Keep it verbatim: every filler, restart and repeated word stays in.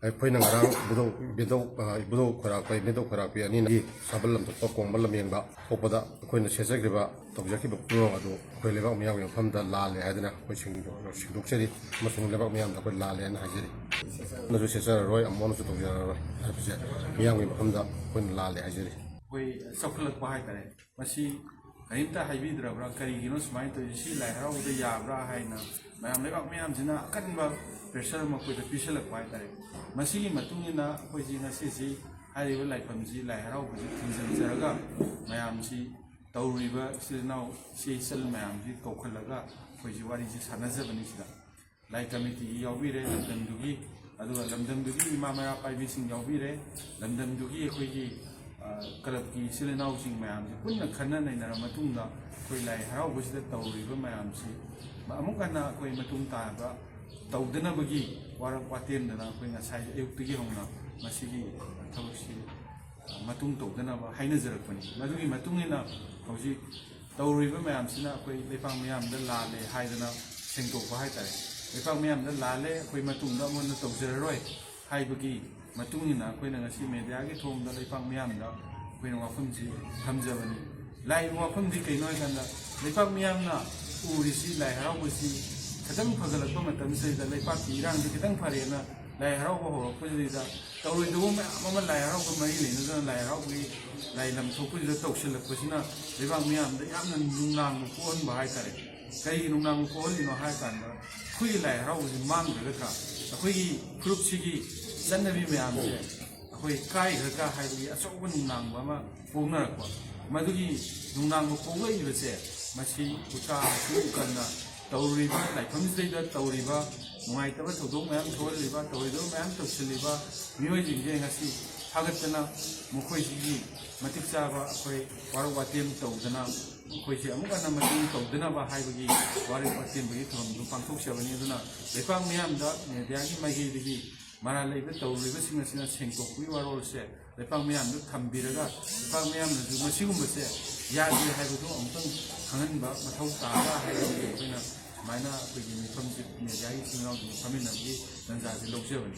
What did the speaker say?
ꯑꯩꯈꯣꯏꯅ ꯉꯔꯥꯡ ꯏꯕꯨꯙꯧ, ꯏꯕꯨꯙꯧ, ꯑ, ꯏꯕꯨꯙꯧ ꯈꯣꯏꯔꯥꯛꯄ, ꯏꯕꯨꯙꯧ ꯈꯣꯏꯔꯥꯛꯄꯤ ꯑꯅꯤꯅ ꯁꯥꯕꯜ ꯂꯝꯊꯣꯛꯄ ꯀꯣꯡꯕ ꯂꯝꯌꯦꯡꯕ ꯊꯣꯛꯄꯗ ꯑꯩꯈꯣꯏꯅ ꯁꯦꯠꯆꯈ꯭ꯔꯤꯕ, ꯇꯧꯖꯈꯤꯕ ꯄꯨꯝꯅꯃꯛ ꯑꯗꯨ ꯑꯩꯈꯣꯏ ꯂꯩꯕꯥꯛ ꯃꯤꯌꯥꯝꯒꯤ ꯃꯐꯝꯗ ꯂꯥꯜꯂꯦ ꯍꯥꯏꯗꯅ ꯑꯩꯈꯣꯏ ꯁꯦꯡꯗꯣꯛ-, ꯁꯦꯡꯗꯣꯛꯆꯔꯤ ꯑꯃꯁꯨꯡ ꯂꯩꯕꯥꯛ ꯃꯤꯌꯥꯝꯗ ꯑꯩꯈꯣꯏ ꯂꯥꯜꯂꯦ ꯍꯥꯏꯅ ꯍꯥꯏꯖꯔꯤ꯫ ꯑꯃꯅꯁꯨ ꯁꯦꯠꯆꯔꯔꯣꯏ, ꯑꯃꯅꯁꯨ ꯇꯧꯖꯔꯔꯣꯏ ꯍꯥꯏꯕꯁꯦ ꯃꯤꯌꯥꯝꯒꯤ ꯃꯐꯝꯗ ꯑꯩꯈꯣꯏꯅ ꯂꯥꯜꯂꯦ ꯍꯥꯏꯖꯔꯤ꯫ ꯑꯩꯈꯣꯏ ꯆꯥꯎꯈꯠꯂꯛꯄ ꯍꯥꯏꯇꯥꯔꯦ꯫ ꯃꯁꯤ ꯀꯔꯤꯝꯇ ꯍꯥꯏꯕꯤꯗ꯭ꯔꯕ꯭ꯔꯥ, ꯀꯔꯤꯒꯤꯅꯣ ꯁꯨꯃꯥꯏꯅ ꯇꯧꯔꯤꯁꯤ, ꯁꯤ ꯂꯥꯏ ꯍꯔꯥꯎꯕꯗ ꯌꯥꯕ꯭ꯔꯥ ꯍꯥꯏꯅ ꯃꯌꯥꯝ, ꯂꯩꯕꯥꯛ ꯃꯌꯥꯝꯁꯤꯅ ꯑꯀꯟꯕ pressure ꯑꯃ ꯑꯩꯈꯣꯏꯗ ꯄꯤꯁꯜꯂꯛꯄ ꯍꯥꯏꯇꯥꯔꯦ꯫ ꯃꯁꯤꯒꯤ ꯃꯇꯨꯡ ꯏꯟꯅ ꯑꯩꯈꯣꯏꯁꯤ ꯉꯁꯤꯁꯤ ꯍꯥꯏꯔꯤꯕ ꯂꯥꯏꯐꯝꯁꯤ, ꯂꯥꯏ ꯍꯔꯥꯎꯕꯁꯤ ꯊꯤꯡꯖꯤꯟꯖꯔꯒ ꯃꯌꯥꯝꯁꯤ, ꯇꯧꯔꯤꯕ ꯏꯆꯤꯜ ꯏꯅꯥꯎ, ꯏꯆꯦ ꯏꯆꯜ ꯃꯌꯥꯝꯁꯤ ꯀꯧꯈꯠꯂꯒ ꯑꯩꯈꯣꯏꯁꯤ ꯋꯥꯔꯤꯁꯤ ꯁꯥꯟꯅꯖꯕꯅꯤ ꯁꯤꯗ꯫ ꯂꯥꯏ ꯀꯃꯤꯇꯤꯒꯤ ꯌꯥꯎꯕꯤꯔꯦ, ꯂꯝꯗꯝꯗꯨꯒꯤ, ꯑꯗꯨꯒ ꯂꯝꯗꯝꯗꯨꯒꯤ ꯏꯃꯥ ꯃꯩꯔꯥ ꯄꯥꯏꯕꯤꯁꯤꯡ ꯌꯥꯎꯕꯤꯔꯦ, ꯂꯝꯗꯝꯗꯨꯒꯤ ꯑꯩꯈꯣꯏꯒꯤ, ꯑ, ꯀ꯭ꯂꯕꯀꯤ ꯏꯆꯤꯜ ꯏꯅꯥꯎꯁꯤꯡ ꯃꯌꯥꯝꯁꯤ ꯄꯨꯟꯅ ꯈꯟꯅ ꯅꯩꯅꯔ ꯃꯇꯨꯡꯗ ꯑꯩꯈꯣꯏ ꯂꯥꯏ ꯍꯔꯥꯎꯕꯁꯤꯗ ꯇꯧꯔꯤꯕ ꯃꯌꯥꯝꯁꯤ ꯑꯃꯨꯛ ꯍꯟꯅ ꯑꯩꯈꯣꯏ ꯃꯇꯨꯡ ꯇꯥꯕ ꯇꯧꯗꯅꯕꯒꯤ ꯋꯥꯔꯛ ꯋꯥꯇꯦꯝꯗꯅ ꯑꯩꯈꯣꯏ ꯉꯁꯥꯏ ꯑꯌꯨꯛꯇꯒꯤ ꯍꯧꯅ ꯃꯁꯤꯒꯤ ꯊꯕꯛꯁꯤ ꯃꯇꯨꯡ ꯇꯧꯗꯅꯕ ꯍꯥꯏꯅꯖꯔꯛꯄꯅꯤ꯫ ꯃꯗꯨꯒꯤ ꯃꯇꯨꯡ ꯏꯟꯅ ꯍꯧꯖꯤꯛ ꯇꯧꯔꯤꯕ ꯃꯌꯥꯝꯁꯤꯅ ꯑꯩꯈꯣꯏ ꯂꯩꯄꯥꯛ ꯃꯤꯌꯥꯝꯗ ꯂꯥꯜꯂꯦ ꯍꯥꯏꯗꯅ ꯁꯦꯡꯗꯣꯛꯄ ꯍꯥꯏꯇꯥꯔꯦ꯫ ꯂꯩꯄꯥꯛ ꯃꯤꯌꯥꯝꯗ ꯂꯥꯜꯂꯦ, ꯑꯩꯈꯣꯏ ꯃꯇꯨꯡꯗ ꯑꯃꯨꯛ ꯍꯟꯅ ꯇꯧꯖꯔꯔꯣꯏ ꯍꯥꯏꯕꯒꯤ ꯃꯇꯨꯡ ꯏꯟꯅ ꯑꯩꯈꯣꯏꯅ ꯉꯁꯤ ꯃꯦꯗꯤꯌꯥꯒꯤ ꯊꯣꯡꯗ ꯂꯩꯄꯥꯛ ꯃꯤꯌꯥꯝꯗ ꯑꯩꯈꯣꯏꯅ ꯋꯥꯐꯝꯁꯤ ꯊꯝꯖꯕꯅꯤ꯫ ꯂꯥꯛꯏꯕ ꯋꯥꯐꯝꯗꯤ ꯀꯩꯅꯣ ꯍꯥꯏꯀꯥꯟꯗ, ꯂꯩꯄꯥꯛ ꯃꯤꯌꯥꯝꯅ ꯎꯔꯤꯁꯤ, ꯂꯥꯏ ꯍꯔꯥꯎꯕꯁꯤ ꯈꯤꯇꯪ ꯐꯒꯠꯂꯛꯄ ꯃꯇꯝꯁꯤꯗꯩꯗ, ꯂꯩꯄꯥꯛꯀꯤ ꯏꯔꯥꯡꯁꯤ ꯈꯤꯇꯪ ꯐꯔꯦꯅ ꯂꯥꯏ ꯍꯔꯥꯎꯕ ꯍꯧꯔꯛꯄꯁꯤꯗꯩꯗ ꯇꯧꯔꯣꯏꯗꯕ ꯃꯌꯥꯝ ꯑꯃ ꯂꯥꯏ ꯍꯔꯥꯎꯕ ꯃꯔꯤ ꯂꯩꯅꯗꯅ ꯂꯥꯏ ꯍꯔꯥꯎꯕꯒꯤ ꯂꯥꯏ ꯂꯝ ꯊꯣꯛꯄꯁꯤꯗ ꯇꯧꯁꯤꯜꯂꯛꯄꯁꯤꯅ ꯂꯩꯕꯥꯛ ꯃꯤꯌꯥꯝꯗ ꯌꯥꯝꯅ ꯅꯨꯡꯅꯥꯡꯕ ꯄꯣꯛꯍꯟꯕ ꯍꯥꯏꯇꯥꯔꯦ꯫ ꯀꯔꯤꯒꯤ ꯅꯨꯡꯅꯥꯡꯕ ꯄꯣꯛꯍꯜꯂꯤꯅꯣ ꯍꯥꯏ ꯀꯥꯟꯗ, ꯑꯩꯈꯣꯏꯒꯤ ꯂꯥꯏ ꯍꯔꯥꯎꯕꯁꯤ ꯃꯥꯡꯈ꯭ꯔꯒꯗ꯭ꯔꯥ, ꯑꯩꯈꯣꯏꯒꯤ ꯐꯨꯔꯨꯞꯁꯤꯒꯤ ꯆꯠꯅꯕꯤ ꯃꯌꯥꯝꯁꯦ ꯑꯩꯈꯣꯏ ꯀꯥꯏꯈ꯭ꯔꯒ ꯍꯥꯏꯕꯒꯤ ꯑꯆꯧꯕ ꯅꯨꯡꯅꯥꯡꯕ ꯑꯃ ꯄꯣꯛꯅꯔꯛꯄ꯫ ꯃꯗꯨꯒꯤ ꯅꯨꯡꯅꯥꯡꯕ ꯄꯣꯛꯂꯛꯏꯕꯁꯦ, ꯃꯁꯤ ꯎꯆꯥ ꯑꯁꯤ ꯎꯀꯜꯅ ꯇꯧꯔꯤꯕ, ꯂꯥꯏꯐꯝꯁꯤꯗꯩꯗ ꯇꯧꯔꯤꯕ ꯅꯨꯡꯉꯥꯏꯇꯕ ꯊꯧꯗꯣꯛ ꯃꯌꯥꯝ ꯊꯣꯛꯍꯜꯂꯤꯕ, ꯇꯧꯔꯣꯏꯗꯕ ꯃꯌꯥꯝ ꯇꯧꯁꯤꯜꯂꯤꯕ ꯃꯤꯑꯣꯏꯁꯤꯡꯁꯦ ꯉꯁꯤ ꯐꯥꯒꯠꯇꯅ ꯃꯈꯣꯏꯁꯤꯒꯤ ꯃꯇꯤꯛ ꯆꯥꯕ ꯑꯩꯈꯣꯏ ꯋꯥꯔꯧ ꯋꯥꯇꯦꯝ ꯇꯧꯗꯅ, ꯃꯈꯣꯏꯁꯦ ꯑꯃꯨꯛ ꯍꯟꯅ ꯃꯇꯦꯡ ꯇꯧꯗꯅꯕ ꯍꯥꯏꯕꯒꯤ ꯋꯥꯔꯧ ꯋꯥꯇꯦꯝꯕꯒꯤ ꯊꯧꯔꯝꯗꯨ ꯄꯥꯡꯊꯣꯛꯆꯕꯅꯤ꯫ ꯑꯗꯨꯅ ꯂꯩꯄꯥꯛ ꯃꯤꯌꯥꯝꯗ ꯃꯦꯗꯤꯌꯥꯒꯤ ꯃꯥꯏꯀꯩꯗꯒꯤ ꯃꯔꯥꯜ ꯂꯩꯕ ꯇꯧꯔꯤꯕꯁꯤꯡ ꯑꯁꯤꯅ ꯁꯦꯡꯗꯣꯛꯄꯒꯤ ꯋꯥꯔꯣꯜꯁꯦ ꯂꯩꯄꯥꯛ ꯃꯤꯌꯥꯝꯗ ꯊꯝꯕꯤꯔꯒ, ꯂꯩꯄꯥꯛ ꯃꯤꯌꯥꯝꯅꯁꯨ ꯃꯁꯤꯒꯨꯝꯕꯁꯦ ꯌꯥꯗꯦ ꯍꯥꯏꯕꯗꯨ ꯑꯃꯨꯛꯇꯪ ꯈꯪꯍꯟꯕ ꯃꯊꯧ ꯇꯥꯕ꯭ꯔꯥ ꯍꯥꯏꯕꯒꯤ ꯑꯩꯈꯣꯏꯅ ꯁꯨꯃꯥꯏꯅ ꯑꯩꯈꯣꯏꯒꯤ ꯃꯤꯐꯝꯁꯤ, ꯃꯦꯗꯤꯌꯥꯒꯤ ꯏꯆꯤꯜ ꯏꯅꯥꯎꯁꯤꯡꯒ ꯐꯝꯃꯤꯟꯅꯕꯒꯤ ꯇꯥꯟꯖꯥꯁꯤ ꯂꯧꯖꯕꯅꯤ꯫